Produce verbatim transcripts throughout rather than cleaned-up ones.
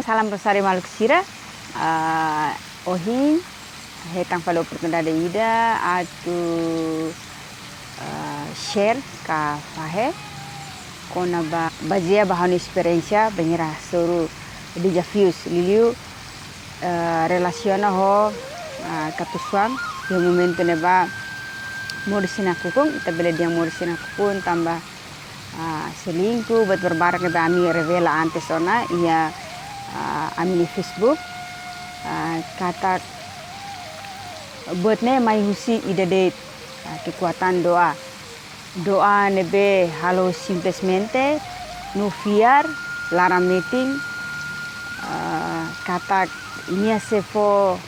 Salam Rosario maluk sira, ah, ohin hetan fali oportunidade ida atu, ah, share ka fahe kona-ba bazeia ba ha'u-nia esperiénsia bainhira hasoru dezafius liuliu, ah, relasiona ho, ah, katuas-oan iha momentu ne'ebá moris iha nakukun, ita bele dehan moris iha nakukun tanba ah, selingkuh, buat barbarak ne'ebé ami revela antes ona iha, ah, ami-nia Facebook. Ah, katak buat ne'e mai husi ida de'it, ah, kekuatan doa. Doa ne'ebé halo simplesmente no fiar laran metin, ah, katak nia sei fó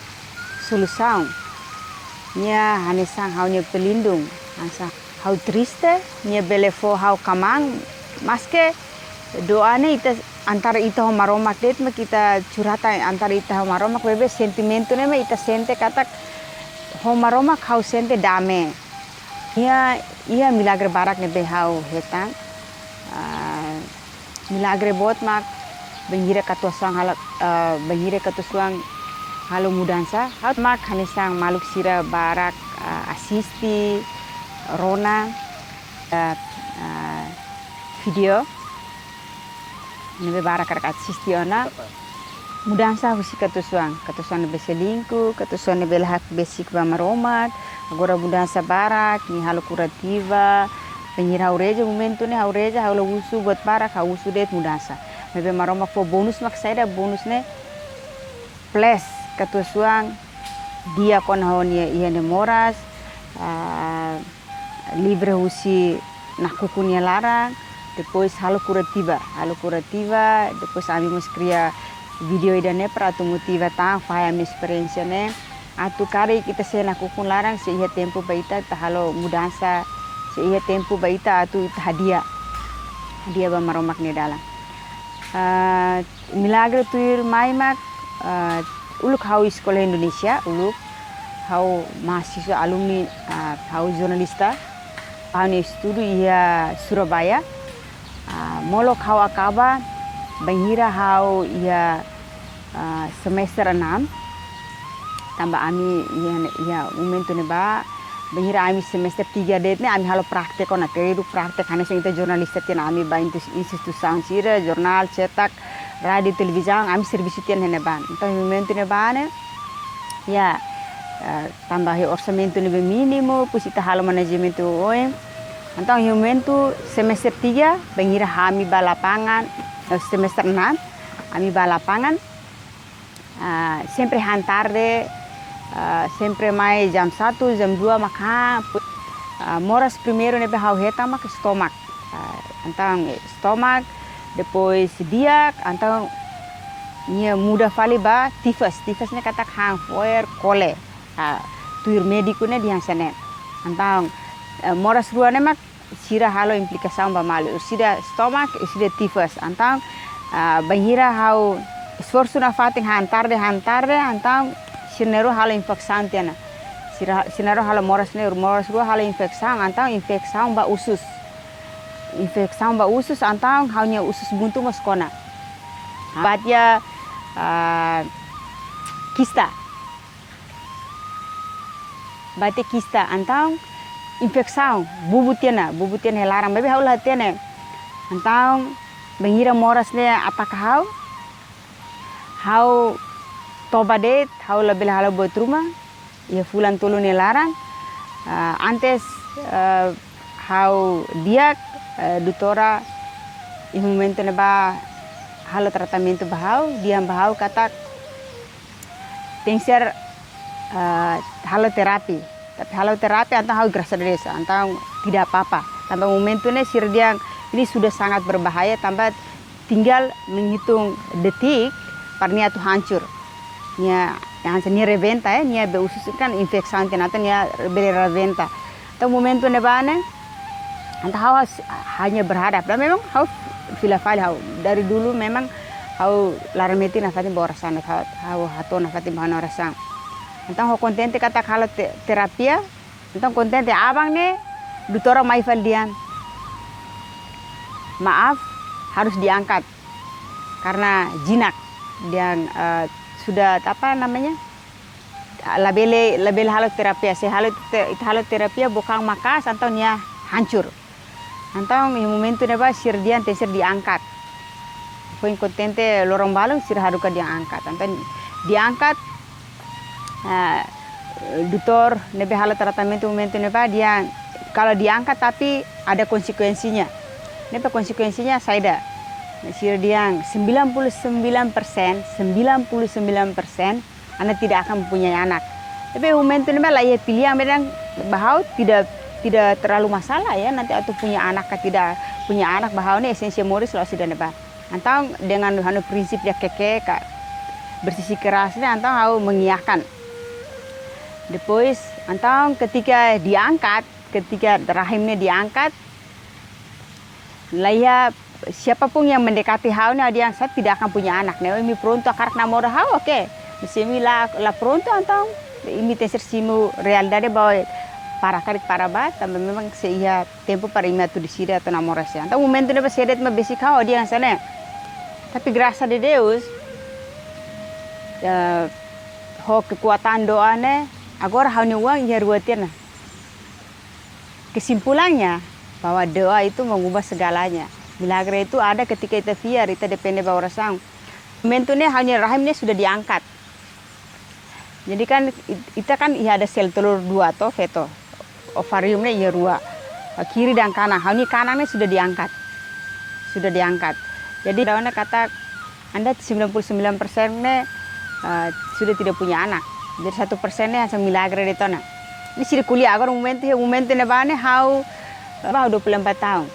solusaun. Nia hanesan ha'u-nia pelindung, hanesan ha'u triste, nia bele fó ha'u kmaan, maske doa ne'e ita antara ita ho Maromak de'it, mak ita curhat antara ita ho Maromak, maibé sentimentu ne'e mak ita sente katak ho Maromak ha'u sente dame. Iha, iha milagre barak ne'ebé ha'u hetan. Ah, milagre boot mak bainhira katuas-oan halo, ah, bainhira katuas-oan halo mudansa. Ha'u mak hanesan maluk sira barak, ah, asiste, rona, ah, ah, video ne'ebé barak hakarak asiste ona. Mudansa husi katuas-oan, katuas-oan ne'ebé selingkuh, katuas-oan ne'ebé la hakbesik ba Maromak, agora mudansa barak, nia halo kurativa, bainhira ha'u reza, momentu ne'e ha'u reza, ha'u la husu buat barak, ha'u husu de'it mudansa. Maibé Maromak fó bónus mak saida, bónus ne'e plus katuas-oan di'ak ona ho nia iha nia moras, ah, livre husi nakukun nia laran, depois halo kurativa, halo kurativa, depois ami mós kria video ida-ne'e para atu motiva tan, fahe ami-nia esperiénsia ne'e, atu karik ita sei nakukun laran, sei iha tempu ba ita, ita halo mudansa, sei iha tempu ba ita, atu ita hadi'a, hadi'a ba Maromak nia dalan. Ah, milagre tuirmai mak, ah, uluk ha'u eskola Indonézia, uluk ha'u mahasiswa alumni, ah, ha'u jornalista, ha'u-nia estudu iha Surabaya. Ah, molok ha'u akaba, bainhira ha'u iha, ah, semester enam, tanba ami iha, iha momentu ne'ebá, bainhira ami semester tiga de'it ne'e, ami halo praktek ona, teridu praktek, hanesan ita jornalista tiha ona, ami ba intus-, instituisaun sira, jornál, cetak, rádiu, televizaun, ami servisu tiha ona iha ne'ebá. Entaun, iha momentu ne'ebá ne'e, ya, eh, tanba iha orsamentu ne'ebé mínimu, depois ita halo manajementu oin. Entaun, iha momentu semester tiga, bainhira ami ba lapangan, eh, semester enam, ami ba lapangan, ah, sempre han tarde, ah, sempre mai jam satu, jam dua mak han. Ah, moras primeiru ne'ebé ha'u hetan mak stomach. Ah, entaun stomach, depois di'ak, entaun nia muda fali ba tifus. Tifus ne'e katak han fo'er, kole. Ah, tuir médiku ne'e dehan hanesan ne'e. Entaun, eh, moras rua ne'e mak sira halo implikasaun ba malu. Orsida stomach, orsida tifus. Entaun, ah, bainhira ha'u esforsu nafatin han tarde, han tarde, entaun sira na'in-rua halo infesaun tiha ona. Sira, sira na'in-rua halo moras ne'e, moras rua halo infesaun, entaun infesaun ba usus. Infesaun ba usus, entaun ha'u-nia usus buntu mós kona. Ba tiha, ah, kista. Ba tiha kista, entaun infesaun, bubu tiha ona, bubu tiha ona iha laran, maibé ha'u la hatene. Entaun, bainhira moras ne'e ataka ha'u, ha'u toba de'it, ha'u labele halo buat ruma, iha fulan tolu nia laran, ah, antes, ah, ha'u di'ak, eh, doutora iha momentu ne'ebá halo tratamentu ba ha'u, dehan ba ha'u katak tenkesér, eh, halo terapi. Tapi halo terapi, entaun ha'u grasas a Deus, entaun tidak apa-apa. Tanba momentu ne'e sira dehan ini sudah sangat berbahaya, tanba tinggal menghitung detik para nia atu hancur. Nia, yang hanesan nia rebenta, eh, nia be usus kan infesaun tiha ona, entaun nia bele rebenta. Entaun momentu ne'ebá ne'e, entaun ha'u has-, hanya berharap. Dan memang ha'u fila fali ha'u. Dari dulu memang ha'u laran metin nafatin ba orasaun, ha'u, ha'u hato'o nafatin ba ha'u-nia orasaun. Entaun ha'u kontente katak halo te-, terapia, entaun kontente aban ne'e, doutora mai fali dehan, maaf, harus diangkat karena jinak. Dehan, eh, sudah, apa namanya, labele, labele halo terapia. Se halo te-, ita halo terapia, book an maka'as, entaun nia hancur. Entaun iha momentu ne'ebá sira dehan tenke ser diangkat. Foin kontente loron balun sira haruka dehan angkat. Entaun diangkat, eh, doutór ne'ebé halo tratamentu momentu ne'ebá dehan kalau diangkat tapi ada konsekuensinya. Ne'ebé konsekuensinya saida? Sira dehan sembilan puluh sembilan persen, sembilan puluh sembilan persen Anda tidak akan punya anak. Tapi momentu ne'ebá la iha pilihan, memang ba ha'u tidak, tidak terlalu masalah ya, nanti atu punya anak ka tidak punya anak, ba ha'u ne'e esensia moris la sida ne'ebá. Entaun dengan ha'u-nia prinsip di'ak keke ka bersikeras ne'e, entaun ha'u mengiyakan. Depois, entaun ketika diangkat, ketika rahim ne'e diangkat, la iha siapapun yang mendekati ha'u ne'e, ha'u dehan saya tidak akan punya anak ne'e. Imi prontu hakarak namora ha'u, oke. Maibé se imi la, la prontu, entaun imi tenke ser simu realidade ba para karik para ba, tanba memang sei iha tempu para imi atu deside atu namora sé. Entaun momentu ne'ebá sé de'it mak besik ha'u, ha'u dehan hanesan ne'e. Tapi grasas a Deus, eh, ho kekuatan doa ne'e, agora ha'u-nia oan iha rua tiha ona. Kesimpulannya, bahwa doa itu mengubah segalanya. Milagre itu ada ketika ita fiar, ita depende ba orasaun. Momentu ne'e ha'u-nia rahim ne'e sudah diangkat. Jadi kan it-, ita kan iha ada sel telur dua to, feto. Ovarium ne'e iha rua. Kiri dan kanan. Ha'u-nia kanan ne'e sudah diangkat. Sudah diangkat. Jadi, daun ne'e katak Anda sembilan puluh sembilan persen ne'e, eh, sudah tidak punya anak. Jadi satu persen ne'e hanesan milagre de'it ona. Ne'e sira ko'alia agora momentu, momentu ne'ebá ne'e ha'u, eh, ba dua puluh empat tahun.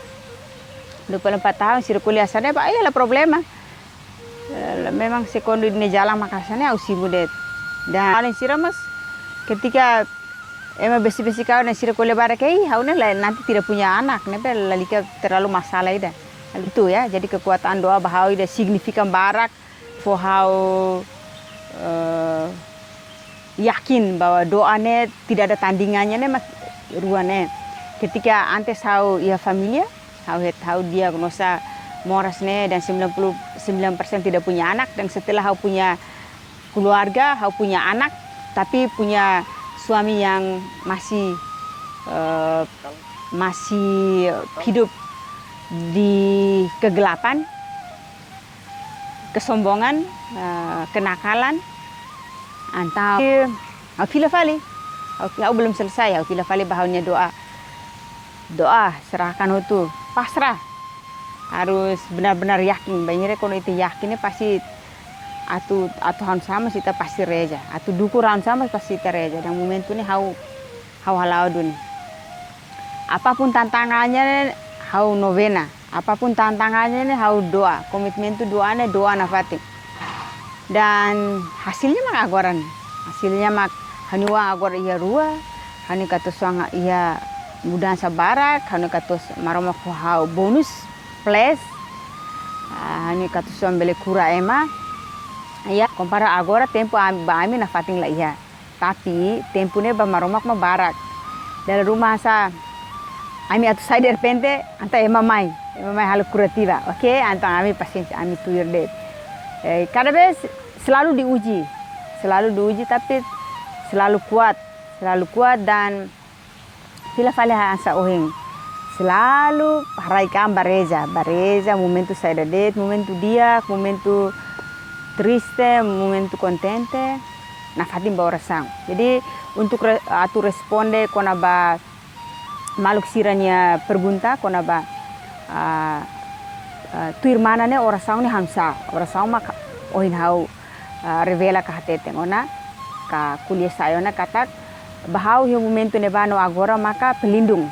Dua puluh empat tahun sira ko'alia hanesan ne'e ba, iyalah problema. Eh, memang sekundu ida-ne'e jalan maka hanesan ne'e ha'u simu de'it. Dan paling sira mós ketika ema besik-besik ha'u ne'e sira ko'alia barak, "Hei, ha'u ne'e la, nanti tidak punya anak, ne'ebé lalika terlalu masalah ida." Itu ya, jadi kekuatan doa ba ha'u ida signifika barak, fó ha'u, eh, yakin bahwa doa ne'e tidak ada tandingannya ne'e mak rua ne'e. Ketika antes ha'u iha família, ha'u het, ha'u diagnosa moras ne'e dan sembilan puluh sembilan persen tidak punya anak, dan setelah ha'u punya keluarga, ha'u punya anak, tapi punya suami yang masih, eh, masih hidup di kegelapan, kesombongan, eh, kenakalan, entaun ha'u fila fali. Ha'u, ha'u belum selesai, ha'u fila fali ba ha'u-nia doa. Doa, serahkan hotu, pasrah. Harus benar-benar yakin. Bainhira kuandu ita yakin ne'e pasti atu, atu ha'u-nia sama ita pasti reza. Atu dukur ha'u-nia sama pasti ita reza. Dan momentu ne'e ha'u, ha'u hala'o duni. Apapun tantangannya ne'e ha'u novena. Apapun tantangannya ne'e ha'u doa. Komitmen tu doa ne'e doa nafatin. Dan hasilnya mak agora ne'e. Hasilnya mak ha'u-nia oan agora iha rua, ha'u-nia katuas-oan iha mudansa barak, ha'u-nia katuas-, Maromak fó ha'u bónus, plus, ah, ha'u-nia katuas-oan bele kura ema. Ya, kompara agora tempu am-, ba ami nafatin la iha. Tapi tempu ne'e ba Maromak mak barak. Dala ruma hanesan ami atu sai derrepente, entaun ema mai. Ema mai halo kurativa, oke? Entaun ami pasiénsia, ami tuir de'it. Eh, kada vez selalu diuji. Selalu diuji, tapi selalu kuat. Selalu kuat dan fila fali hanesan ohin. Selalu haraik an ba reza, ba reza, momentu saida de'it, momentu di'ak, momentu triste, momentu kontente, nafatin ba orasaun. Jadi, untuk re-, atu responde kona-ba maluk sira-nia pergunta kona-ba, ah, ah, tuirmai ne'e orasaun ne'e hanesan, orasaun mak ohin ha'u, ah, revela ka hateten ona, ka ko'alia sai ona katak, ba ha'u iha momentu ne'ebá no agora maka pelindung.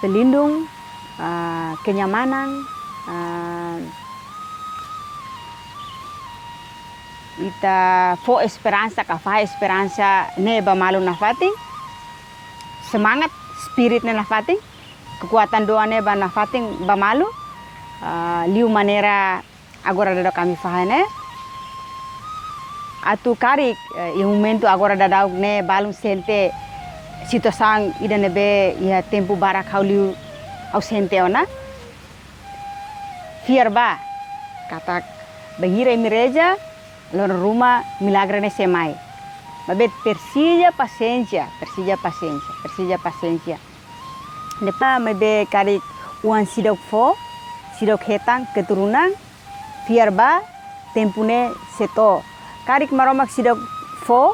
Pelindung, ah, kenyamanan, ah, ita fó esperansa, ka fahe esperansa ne'e ba malu nafatin, semangat, spirit ne'e nafatin, kekuatan doa ne'e ba nafatin ba malu, ah, liu maneira agora daudaun ami fahe ne'e. Atu karik, eh, iha momentu agora daudaun ne'e balun sente situasaun ida ne'ebé iha tempu barak ha'u liu ha'u sente ona. Fiar ba, katak Bainhira imi reza, loron ruma milagre ne'e sei mai. Maibé presiza pasiénsia, presiza pasiénsia, presiza pasiénsia. Depois maibé karik oan seidauk fó, seidauk hetan keturunan, fiar ba, tempu ne'e sei to'o. Karik Maromak seidauk fó,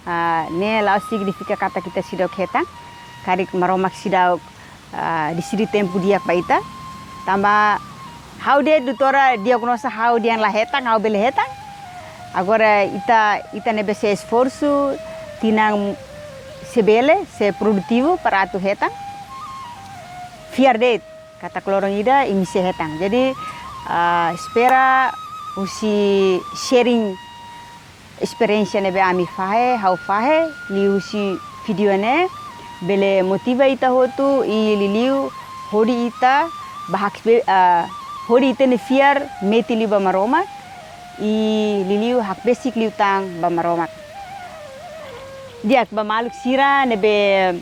ah, ne'e la'ós signifika katak ita seidauk hetan. Karik Maromak seidauk, ah, deside tempu di'ak ba ita. Tanba ha'u de'it doutora diagnoza ha'u dehan la hetan, ha'u bele hetan. Agora ita, ita ne'ebé sei esforsu, tinan sei bele, sei produtivu para atu hetan. Fiar de'it katak loron ida imi sei hetan. Jadi, ah, espera husi sharing esperiénsia ne'ebé ami fahe, ha'u fahe, liuhusi vídeo ne'e, bele motiva ita hotu i liuliu hodi ita ba hakbe-, ah, hodi ita-nia fiar metin liu ba Maromak, i liuliu hakbesik liután ba Maromak. Di'ak, ba maluk sira ne'ebé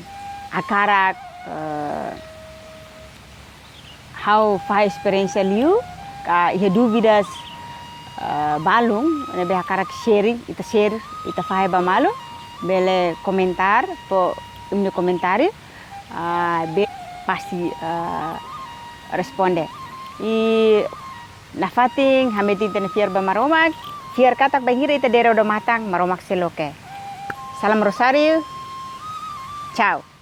hakarak, eh, ha'u fahe esperiénsia liu, ka iha dúvidas, eh, balun, ne'ebé hakarak sharing, ita share, ita fahe ba malu, bele komentar, fó imi-nia komentáriu, ah, be pasti, eh, responde. I nafatin, hametin ita-nia fiar ba Maromak, fiar katak bainhira ita dere odamatan, Maromak sei loke. Salam Rosáriu, tchau.